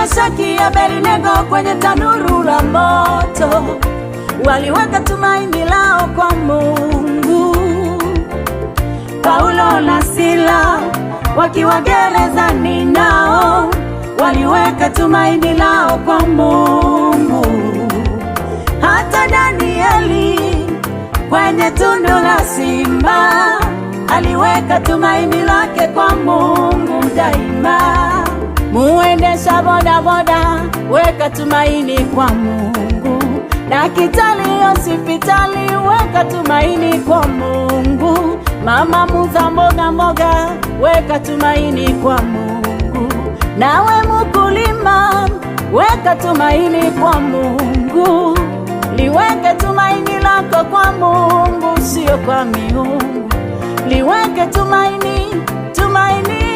Meshaki, Abednego kwenye tanuru la moto, waliweka tumaini lao kwa Mungu. Paulo na Sila wakiwa gerezani nao waliweka tumaini lao kwa Mungu. Hata Danieli kwenye tundu la simba aliweka tumaini lake kwa Mungu daima. Muendesha bodaboda, weka tumaini kwa Mungu. Daktari hospitali, weka tumaini kwa Mungu. Mama muza mboga mboga, weka tumaini kwa Mungu. Nawe mkulima, weka tumaini kwa Mungu. Liweke tumaini lako kwa Mungu, sio kwa miungu. Liweke tumaini, tumaini.